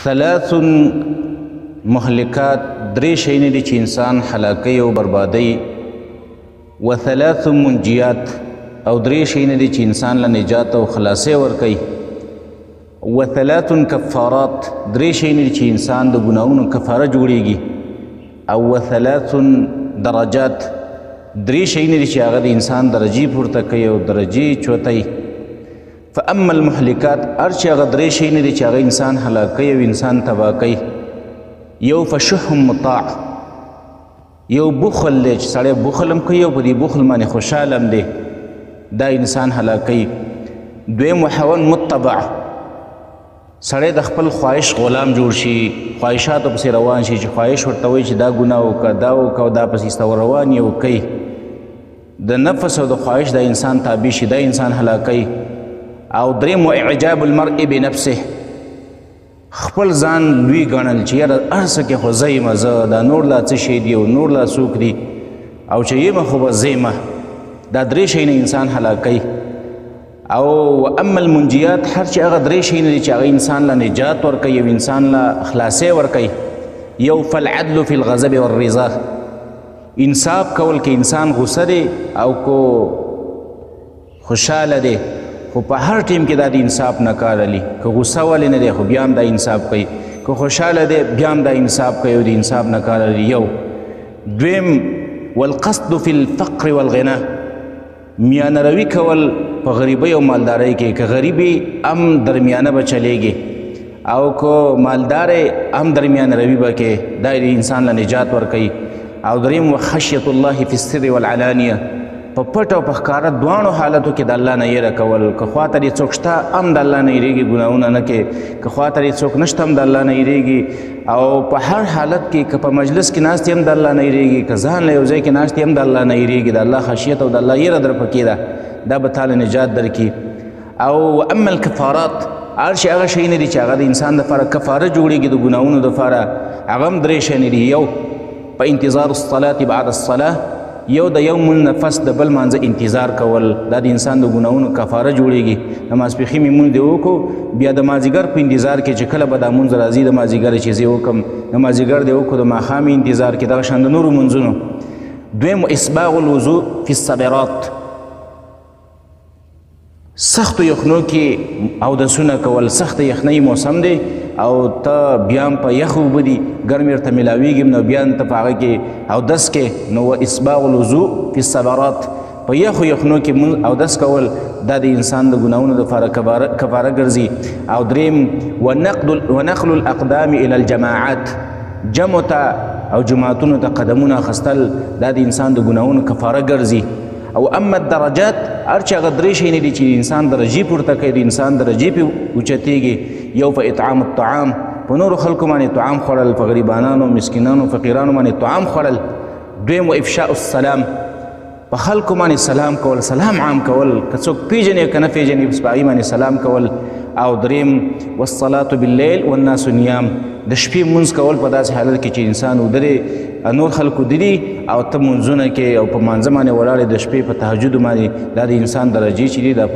ثلاث مهلکات، درې شیونه دي چې انسان هلاکوي او بربادوي. وثلاث منجیات، او درې شیونه دي چې انسان له نجات او خلاصۍ ورکوي. وثلاث کفارات، درې شیونه دي چې انسان د ګناهونو کفاره جوړیږي. او وثلاث درجات، درې شیونه دي چې هغه د انسان درجې پورته کوي او درجې چوتوي. فاما المهلکات، هر چې هغه درې شیونه دي چې هغه انسان هلاکوي او انسان تباه کوي. یو فشح مطاع، یو بخل دی چې سړی بخل هم کوي او په دې بخل باندې خوشحاله هم دی، دا انسان هلاکوي. دویم وحیوان متبع، سړی د خپل خواهش غلام جوړ شي، خواهشاتو پسې روان شي، چې خواهش ورته وایي چې دا ګناه وکړه، دا وکړه، او دا پسې ستا روان یې وکوي. د نفس او د خواهش د انسان تابع شي، دا انسان هلاکوي. او دریم اعجاب المرء بنفسه، خپل ځان لوی ګڼل چې یاره هر څه کې خو زه یم، زه دا نور لا څه شی دی او نور لا څوک دي، او چې یم خو به زه یم. دا درې شیونه انسان هلاکوي. او اما المنجیات، هر چې هغه درې شیونه دي چې هغه انسان له نجات ورکوي او انسان له خلاصۍ ورکوي. یو فالعدل فی الغضب والرضا، انصاف کول کې انسان غوسه دی او کو خوشحاله دی، خو په هر ټیم کې دا د انصاف نه کار لري. که غوسه ولې نه دی خو بیا هم دا انصاف کوي، که خوشحاله دی بیا هم دا انصاف کوي او د انصاف نه کار لري. یو دویم والقصد فی الفقر والغنا، میانه روي کول په غریبۍ او مالدارۍ کې، که غریبي هم درمیانه به چلیږي او که مالدار هم درمیانه روي به کې، دا د انسان له نجات ورکوي. او دریم وخشیت الله فی السر والعلانیه، په پټ او په ښکاره دواړو حالتو کې د الله نه یره کول. که خواته دې څوک شته هم د الله نه یریږي، ګناهونه نه کوي، که خواته دې څوک نشته هم د الله نه یریږي. او په هر حالت کې، که په مجلس کې ناست هم د الله نه یریږي، که ځان له یو ځای کې ناست هم د الله نه یریږي، د الله خشیت او د الله یره در پکې ده، دا به تاله نجات درکړي. او اما الکفارات، هر شی هغه شیونه دي چې هغه د انسان دپاره کفاره جوړیږي د ګناهونو دپاره، هغه هم درې شیونه دي. یو په انتظار الصلاة بعد الصلاة، یو د یو مونځ نه پس د بل مانځه انتظار کول، دا د انسان د ګناهونو کفاره جوړیږي. د ماسپښین مونځ دې وکړو، بیا د مازدیګر په انتظار کې چې کله به دا مونځ راځي د مازدیګر چې زه یې وکړم، د مازدیګر دې وکړو، د ماښام انتظار کې، دغه شان د نورو مونځونو. دویم اسباغ الوضوء فی الصبرات، سختو یخنو کې اودسونه کول. سخت یخنۍ موسم دی او ته بیا هم په یخ اوبه دي، ګرمې ورته میلاویږي، نو بیا هم ته په هغه کې اودس کې، نو اسباغ الوضوء فی الصبرات، په یخو یخنو کې مونځ اودس کول، دا د انسان د ګناهونو دپاره کفاره ګرځي. او دریم ونقل الاقدام الی الجماعات، جمع ته او جماعتونو ته قدمونه اخیستل، دا د انسان د ګناهونو کفاره ګرځي. او اما الدرجات، هر چې هغه درې شیونه دي چې انسان درجې پورته کوي، د انسان درجې پې اوچتېږي. یو په اطعام الطعام، په نورو خلکو باندې طعام خوړل، په غریبانانو، مسکینانو، فقیرانو باندې طعام خوړل. دویم افشاء السلام، په خلکو باندې سلام کول، سلام عام کول، که څوک پیژنې که نه پیژنې بس په هغې باندې سلام کول. او دریم والصلاة باللیل والناس نیام، د شپې مونځ کول په داسې حالت کې چې انسان ویده دی، نور خلک ویده دي او ته مونځونه کوې او په مانځه باندې ولاړ یې د شپې په تهجد باندې، دا د انسان درجې چې دي دا